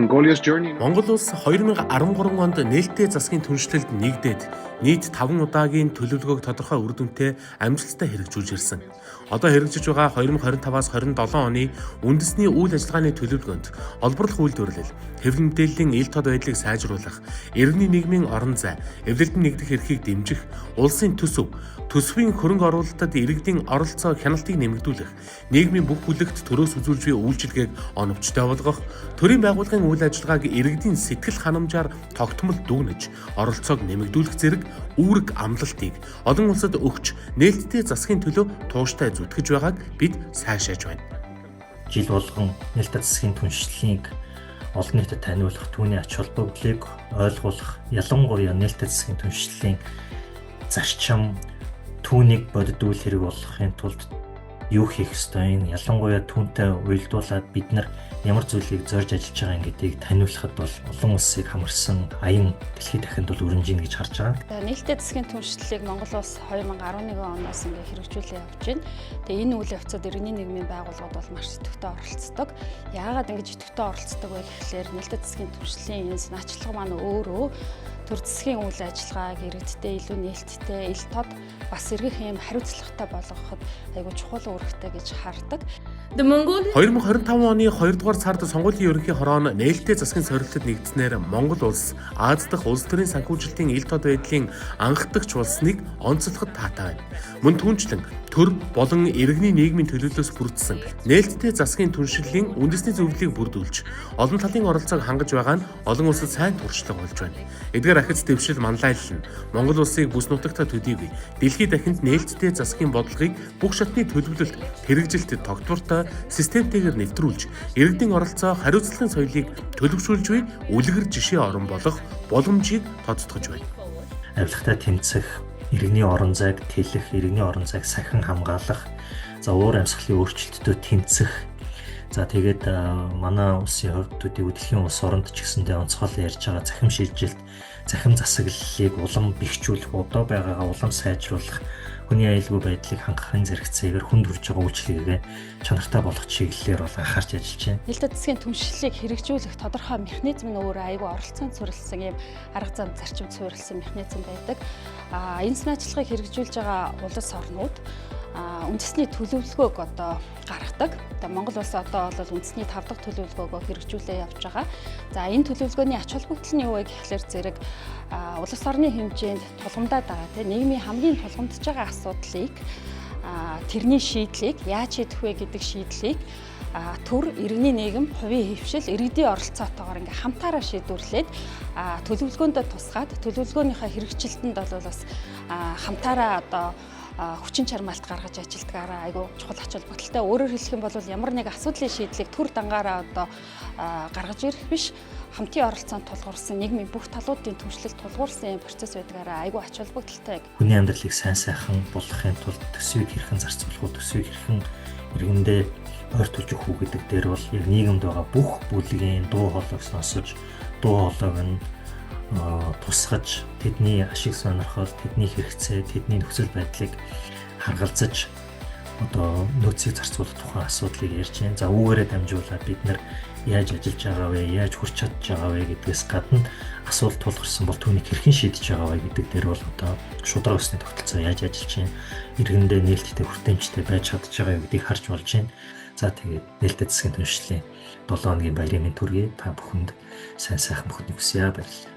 Mongolia's journey Монгол улс 2013 онд нээлттэй засгийн түншлэлд нэгдээд нийт 5 удаагийн төлөвлөгөөг тодорхой үр дүнтэй амжилттай хэрэгжүүлж ирсэн. Одоо хэрэгжиж байгаа 2025-аас 27 оны үндэсний үйл ажиллагааны төлөвлөгөөнд олборлох үйлдвэрлэл, хэвлэл мэдээллийн ил тод байдлыг сайжруулах, иргэний нийгмийн орон зай, эвлэлдэн нэгдэх эрхийг дэмжих, улсын төсөв, төсвийн хөрөнгө оруулалтад иргэдийн оролцоо хяналтыг нэмэгдүүлэх, нийгмийн бүх бүлэгт төрөөс үзүүлж буй үйлчилгээг оновчтой болгох, төрийн байгууллагын үйл ажиллагааг иргэдийн сэтгэл ханамжаар тогтмол дүгнэж, оролцоог нэмэгдүүлэх зэрэг үүрэг амлалтыг олон улсад өгч нээлттэй засгийн төлөө тууштай зүтгэж байгааг бид сайшааж байна. Жил болгон нээлттэй засгийн түншлэлийг олон нийтэд таниулах, түүний ач холбогдлыг ойлгуулах, ялангуяа нээлттэй засгийн түншлэлийн зарчим түүнийг бодит үйл хэрэг болгохын тулд юу хийх ёстой юм, ялангуяа түүнтэй уялдуулаад бид нар ямар зүйлийг зорж ажиллаж байгаа юм гэдгийг таниулахад бол олон улсыг хамарсан аян дэлхийд дахинд бол өрнөж ийн гэж харж байгаа. Нээлттэй засгийн түншлэлийг Монгол улс 2011 оноос ингээ хэрэгжүүлээ явж байна. Тэгээ энэ үйл явцад иргэний нийгмийн байгууллагууд бол маш идэвхтэй оролцдог. Яагаад ингэж идэвхтэй оролцдог вэ гэхлээр нээлттэй засгийн түншлэлийн энэ санаачлага маань өөрөө төр засгийн үйл ажиллагааг иргэдтэй илүү нээлттэй, ил тод бас сэргэх юм хариуцлагатай болгоход айгүй чухал үүрэгтэй гэж хардаг. The Mongolian 2025 оны 2 дугаар сард сонгуулийн ерөнхий хороо нь нээлттэй засгийн сорилтод нэгдсэнээр Монгол улс Ази дахь улс төрийн санхүүжилтийн ил тод байдлын анхдагч болсныг онцлоход таатай байна. Мөн түүнчлэн төр болон иргэний нийгмийн төлөөллөөс бүрдсэн нээлттэй засгийн түншлэлийн үндэсний зөвлөлийг бүрдүүлж олон талын оролцоог хангаж байгаа нь олон улсад сайн туршлага болж байна. Эдгээр ахиц дэвшил манлайлал нь Монгол улсыг бүс нутагтаа төдийгүй дэлхийд дахинд нээлттэй засгийн бодлогыг бүх шатны төлөвлөлт, хэрэгжилтэд тогтвортой системтэйгээр нэвтрүүлж, иргэдийн оролцоо, хариуцлагын соёлыг төлөвшүүлж буй үлгэр жишээ орон болох боломжийг тодотгож байна. Авилгатай тэмцэх, иргэний орон зайг тэлэх, иргэний орон зайг сахин хамгаалах, за уур амьсгалын өөрчлөлтөд тэмцэх. За тэгээд манай улсын хувьд төдий дэлхийн улс оронд ч гэсэндээ онцгойлон ярьж байгаа цахим шилжилт, цахим засаглалыг улам бэхжүүлэх, одоо байгаагаа улам сайжруулах, хүний аюулгүй байдлыг хангахын зэрэгцээгээр хүнд хүрж байгаа үйлчилгээгээ чанартай болгох чиглэлээр бол анхаарч ажиллаж байна. Нээлттэй засгийн түншлэлийг хэрэгжүүлэх тодорхой механизм нь өөрөө айгүй оролцоон суурилсан юм арга зам зарчим суурилсан механизм байдаг. Энэ санаачлагыг хэрэгжүүлж байгаа улс орнууд үндэсний төлөвлөгөөг одоо гаргадаг. Одоо Монгол улс одоо бол үндэсний 5 дахь төлөвлөгөөгөө хэрэгжүүлээ явж байгаа. За, энэ төлөвлөгөөний ач холбогдол нь юу вэ гэхлээр зэрэг улс орны хэмжээнд тулгамдаад байгаа, тийм, нийгмийн хамгийн тулгамдж байгаа асуудлыг, тэрний шийдлийг яаж шийдэх вэ гэдэг шийдлийг төр, иргэний нийгэм, хувийн хэвшил, иргэдийн оролцоотойгоор ингээ хамтаараа шийдвэрлээд, төлөвлөгөөндөө тусгаад, төлөвлөгөөнийхөө хэрэгжилтэнд бол бас хамтаараа одоо хүчин чармайлт гаргаж ажилдгаараа айгүй чухал ач холбогдолтой. Өөрөөр хэлэх юм бол ямар нэг асуудлын шийдлийг төр дангаараа одоо гаргаж ирэх биш, хамтын оролцоонд тулгуурсан, нийгмийн бүх талуудын түншлэл тулгуурсан юм процесс байдгаараа айгүй ач холбогдолтой. Хүний амьдралыг сайн сайхан болгохын тулд төсвийг хэрхэн зарцуулах уу, төсвийг хэрхэн иргэндээ ойртуулж өгөх үү гэдэг дээр бол яг нийгэмд байгаа бүх бүлгийн дуу хоолойг сонсож, дуу хоолойг нь тусгаж, тэдний ашиг сонирхол, тэдний хэрэгцээ, тэдний нөхцөл байдлыг харгалзаж одоо нөөцийг зарцуулах тухай асуудлыг ярьж байна. За, үүгээрээ дамжуулаад бид нар яаж ажиллаж байгаа вэ, яаж хүрч чадж байгаа вэ гэдгээс гадна асуулт тулгарсан бол түүнийг хэрхэн шийдэж байгаа вэ гэдэг дээр бол одоо шударга ёсны тогтолцоо яаж ажиллаж байна, иргэндээ нээлттэй, хүртээмжтэй байж чадж байгаа юу гэдгийг харж болж байна. За, тэгээд нээлттэй засгийн түншлэлийн 7 хоногийн баярын мэнд хүргэе. Та бүхэнд сайн сайхан бүхнийг хүсье. Баярлалаа.